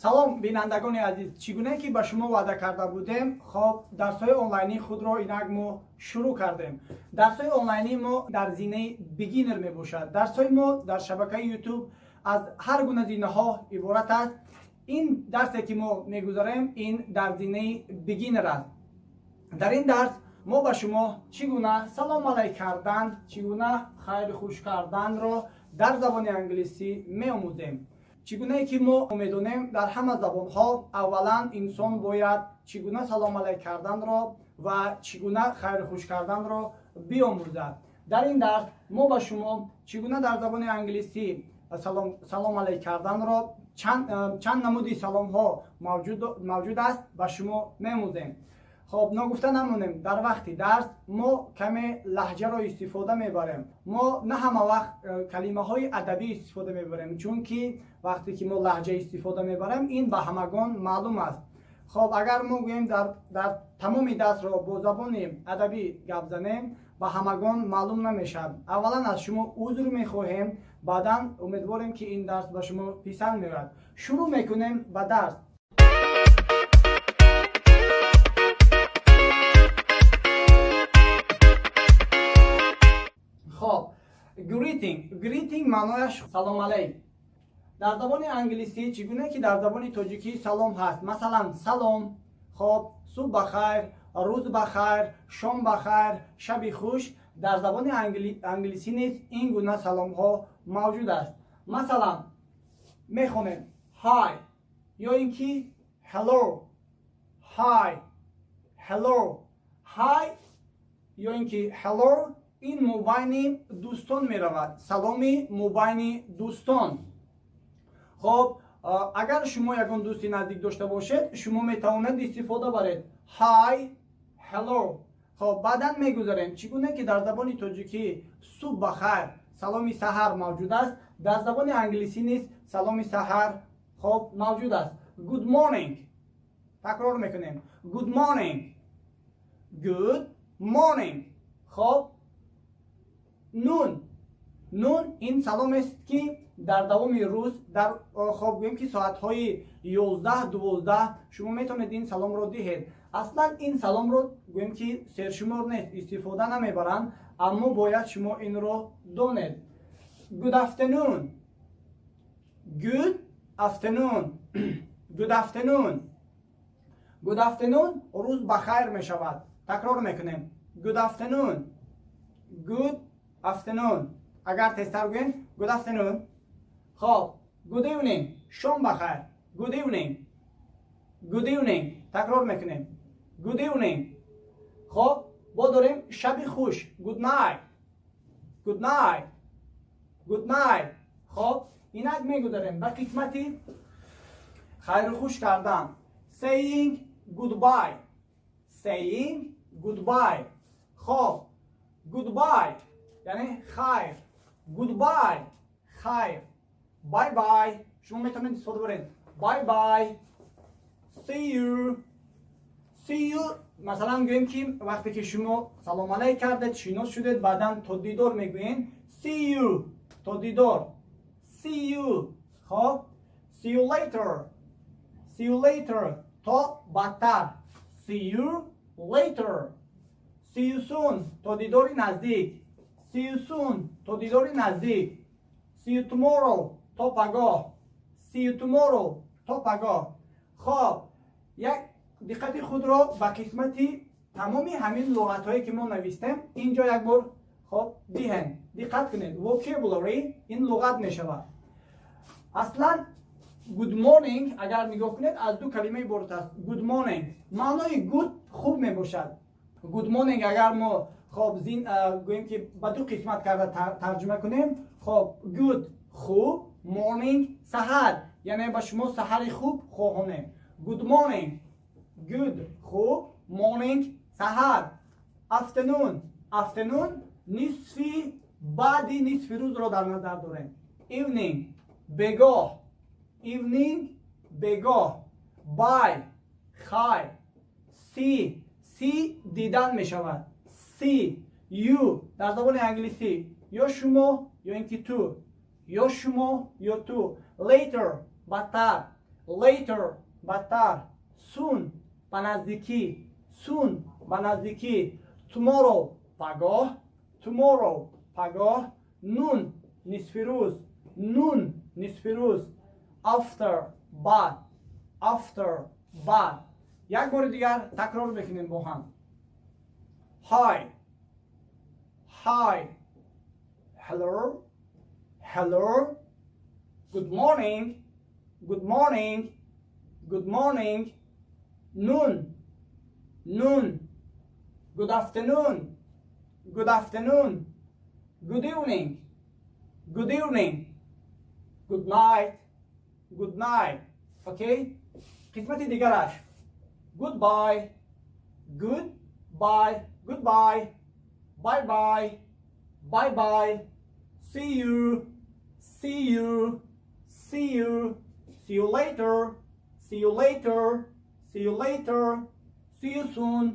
Салом, бинандагони азиз! Чӣ гуна ки ба шумо ваъда карда будем, хоб, дарсҳои онлайнии худро инак мо шурӯъ кардем. Дарсҳои онлайнии мо дар зинаи beginner мебошад. Дарсҳои мо дар шабакаи YouTube аз ҳар гуна зинаҳо иборат аст. Ин дарсе ки мо мегузарем, ин дар зинаи beginner аст. Дар ин дарс мо ба шумо чӣ гуна салом алайк кардан, чӣ гуна хайру хуш карданро дар забони англисӣ меомӯзем. Чӣ гунае ки мо медонем, дар ҳама забонҳо аввалан инсон бояд чӣ гуна салом алайк карданро ва чӣ гуна хайру хуш карданро биомӯзад. Дар ин дарс мо ба шумо чӣ гуна дар забони англисӣ салом алайк карданро, чанд намуди саломҳо мавҷуд аст, ба шумо меомӯзем. Хоб, ногуфта намонем, дар вақти дарс мо каме лаҳҷаро истифода мебарем. Мо на ҳама вақт калимаҳои адабӣ истифода мебарем, чунки вақте ки мо лаҳҷа истифода мебарем, ин ба ҳамагон маълум аст. Хоб, агар мо гӯем, дар тамоми дарсро бо забони адабӣ гап занем, ба ҳамагон маълум намешавад. Аввалан аз шумо узр мехоҳем, баъдан умедворем, ки ин дарс ба шумо писанд меояд. Шурӯъ мекунем ба дарс. Хоб, greeting. Greeting маънояш салом алейк. Дар забони англисӣ, чӣ гуна ки дар забони тоҷикӣ салом ҳаст, масалан, салом, хоб, субҳ ба хайр, рӯз ба хайр, шом ба хайр, шаби хуш, дар забони англисӣ низ ин гуна саломҳо мавҷуд аст. Масалан, мехонем: hi ё ин ки hello. Hi, hello. Hi ё ин ки hello, ин мобайни дӯстон меравад, саломи мобайни дӯстон. Хоб, агар шумо ягон дӯсти наздик дошта бошед, шумо метавонед истифода баред hi, hello. Хоб, баъдан мегузарем. Чӣ гуна ки дар забони тоҷикӣ субҳ ба хайр, саломи саҳар мавҷуд аст, дар забони англисӣ низ саломи саҳар, хоб, мавҷуд аст. Good morning. Такрор мекунем: good morning, good morning. Хоб, noon. Noon ин саломест, ки дар давоми рӯз, дар, хоб, гӯем ки соатҳои 11, 12 шумо метавонед ин саломро диҳед. Аслан ин саломро, гӯем ки, сершумор нест, истифода намебаранд, аммо бояд шумо инро донед. Good afternoon, good afternoon, good afternoon. Good afternoon рӯз ба хайр мешавад. Такрор мекунем: good afternoon, good afternoon. Агар тезтар гӯем: good afternoon. Хоб, good evening, шом ба хайр. Good evening, good evening. Такрор мекунем: good evening. Хоб, бо дорем шаби хуш: good night, good night, good night. Хоб, инак мегузарем ба қисмати хайру хуш кардан, saying goodbye, saying goodbye. Хоб, goodbye яъне хайр, goodbye хайр, bye bye. Шумо метавонед истифода баред: bye bye, see you, see you. Масалан, гӯем ки вақте ки шумо салом алайк кардед, шинос шудед, баъдан то дидор мегӯем: see you, то дидор, see you. Хоб, see you later, see you later, то баъдтар, see you later. See you soon, то дидори наздик, see you soon, то дидори наздик. See you tomorrow, то пагоҳ, see you tomorrow, то пагоҳ. Хоб, як диққати худро ба қисмати тамоми ҳамин луғатҳое ки мо навистем, инҷо як бор, хоб, диҳем. Диққат кунед: vocabulary, ин луғат мешавад. Аслан good morning, агар нигоҳ кунед, аз ду калима иборат аст. Good morning, маънои good хуб мебошад. Good morning, агар мо, хоб, зин гӯем ки ба ду қисмат карда тарҷума кунем, хоб, good хуб, morning саҳар, яъне ба шумо саҳари хуб хоҳонем. Good morning: good хуб, morning саҳар. Afternoon. Afternoon нисфи баъди нисфи рӯзро дар назар дорем. Evening бегоҳ, evening бегоҳ. Bye хайр. See. See дидан мешавад. See you дар забони англисӣ ё шумо, ё ин ки ту, ё шумо, ё ту. Later баъдтар. Later баъдтар. Soon ба наздикӣ. Soon ба наздикӣ. Tomorrow пагоҳ. Tomorrow пагоҳ. Noon нисфи рӯз. Noon нисфи рӯз. After баъд. After баъд. Як бори дигар такрор мекунем бо ҳам. Hi, hi, hello, hello, good morning, good morning, good morning, noon, noon, good afternoon, good afternoon, good evening, good evening, good night, good night. Okay, қисмати дигараш: goodbye, goodbye, goodbye, bye bye, bye bye, see you, see you, see you, see you later, see you later, see you later, see you soon,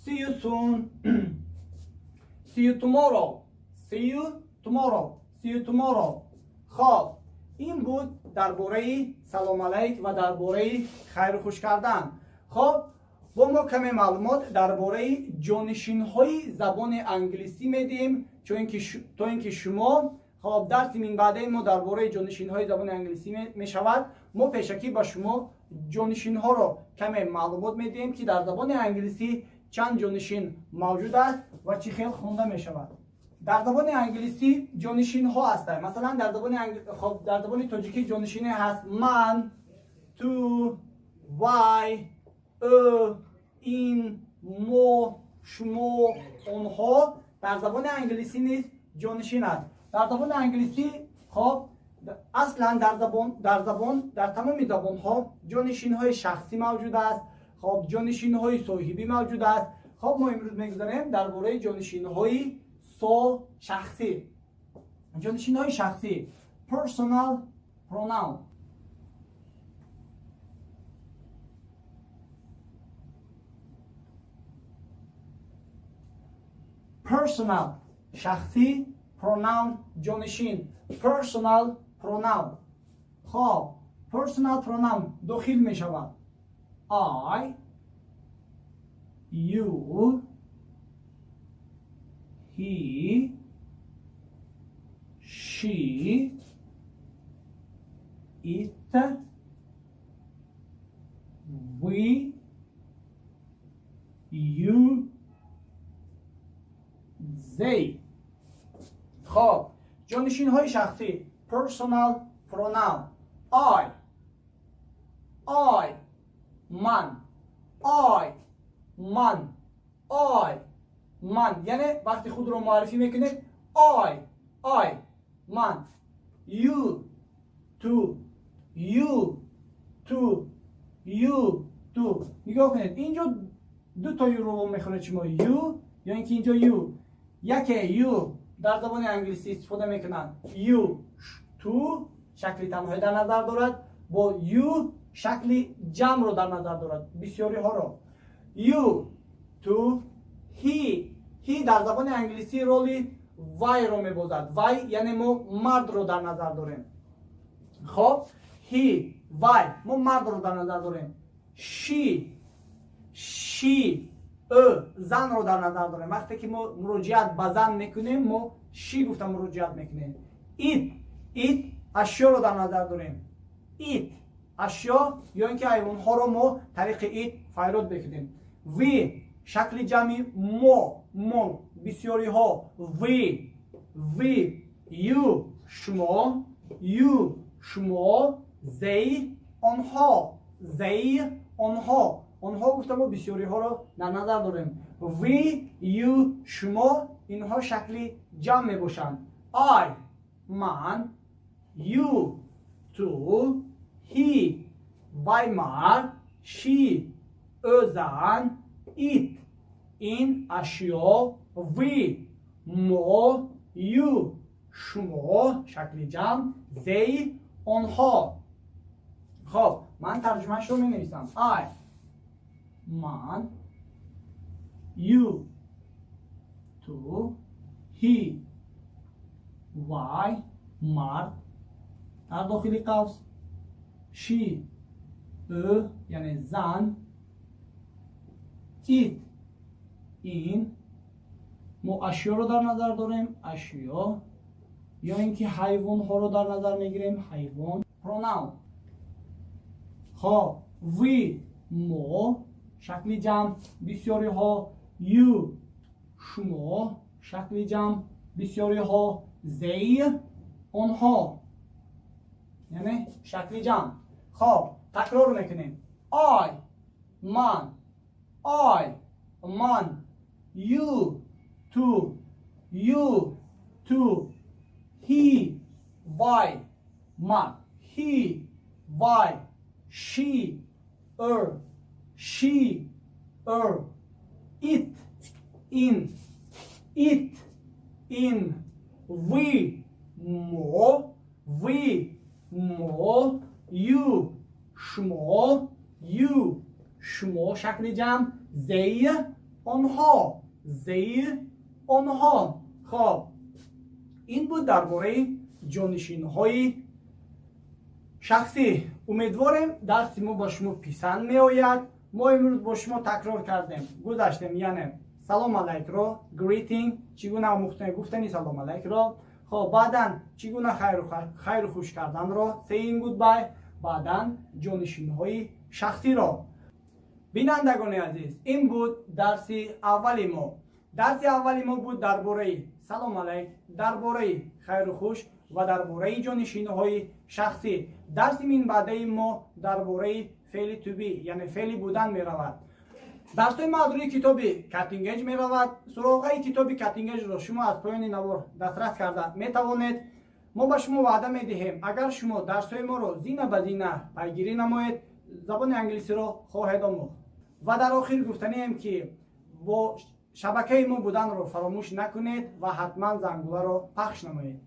see you soon, see you tomorrow, see you tomorrow, see you tomorrow. خب، این بود درباره سلام علیک و درباره خیر خوش کردن. خب، با ما کمی معلومات درباره جانشین های زبان انگلیسی میدیم، چون که تا اینکه شما، خب، درس من بعده ما درباره جانشین های زبان انگلیسی می شود. ما پیشکی با شما جانشین ها رو کمی معلومات میدیم که در زبان انگلیسی چند جانشین موجود است و چی خیل خونده می شود. در زبان انگلیسی جانشین ها هستند. مثلا در زبان خب، در زبان تاجیکی جانشین هست: من، تو، وای، او، این، ما، شما، آنها. در زبان انگلیسی نیز جانشین است. در زبان انگلیسی، خب، اصلا در زبان در تمام زبان ها جانشین های شخصی موجود است. خب، جانشین های صاحبی موجود است. خب، ما امروز میگذاریم درباره جانشین های شخصی، جانشین های شخصی، personal pronoun. Personal شخصی، pronoun جانشین، personal pronoun. خب، personal pronoun داخل می شود: I, you, he, she, it, we, you, they. خب، جانشین های شخصی، personal pronoun: I, I من، I من، I من. یعنی وقتی خود رو معرفی میکنید، I, I من. You، تو، you، تو، you، تو. نگاه کنید، اینجا دو تا you رو میخونه شما، you یا اینکه اینجا you. یکی you در زبان انگلیسی استفاده میکنن، you تو شکلی تنهایی در نظر دارد، با you شکلی جمع رو در نظر دارد، بسیاری ها رو. You، تو. He, he در زبان انگلیسی role ی وای رو میبازد. وای یعنی ما مرد رو در نظر داریم. خب، he، وای، ما مرد رو در نظر داریم. She, she، او زن رو در نظر داریم. وقتی که ما مراجعت به زن میکنیم، ما she گفتم مراجعت میکنیم. It, it اشیا رو در نظر داریم. It اشیا یا اینکه حیوان ها رو ما طریق it فریاد بکنیم. We شکل جمعی ما، ما بسیاری ها، we, we. You شما، you شما. They آنها، they آنها. آنها گفتم ما بسیاری ها رو در نظر داریم. We, you، شما، اینها شکلی جمع می باشند. I من، you تو، he وای مرد، she او زن، it این اشیا، we ما، you شما شکل جمع، they آنها. خب، من ترجمهش رو می نویسم. I من، you تو، he وای مرد در داخل قوس، she Ӯ, яъне зан. It, ин. Мо ашёро дар назар дорем, ашё ё ин ки ҳайвонҳоро дар назар мегирем, ҳайвон. Pronoun. Хоб, we, мо, шакли ҷамъ, бисёриҳо. You, шумо, шакли ҷамъ, бисёриҳо. They, онҳо, яъне шакли ҷамъ. Хоб, такрор мекунем. I, ман. I, ман. You, ту. You, ту. He, вай, мард. He, вай. She, ӯ. She, ӯ. It, ин. It, ин. We, мо. We, мо. You, шумо. You, шумо, шакли ҷамъ. They, онҳо. They, онҳо. Хоб, ин буд дар бораи ҷонишинҳои шахсӣ. Умедворем, дарси мо ба шумо писанд меояд. Мо имрӯз бо шумо такрор кардем, гузаштем, яъне салом алайкро, greeting, чӣ гуна гуфтани салом алайкро. Хоб, баъдан чӣ гуна хайру хуш карданро, saying goodbye, баъдан ҷонишинҳои шахсиро. Бинандагони азиз, ин буд дарси аввали мо. Дарси аввали мо буд дар бораи салом алайк, дар бораи хайру хуш ва дар бораи ҷонишинҳои шахсӣ. Дарси минбаъдаи мо дар бораи феъли to be, яъне феъли будан меравад. Дарсҳои мо аз рӯи китоби Cutting Edge меравад. Суроғаи китоби Cutting Edge ро шумо аз поёни навор дастрас карда метавонед. Мо ба шумо ваъда медиҳем, агар шумо дарсҳои моро зина ба зина пайгирӣ намоед, забони англисиро хоҳед омӯхт. Ва дар охир гуфтанием, ки бо шабакаи мо буданро фаромӯш накунед ва ҳатман зангуларо пахш намоед.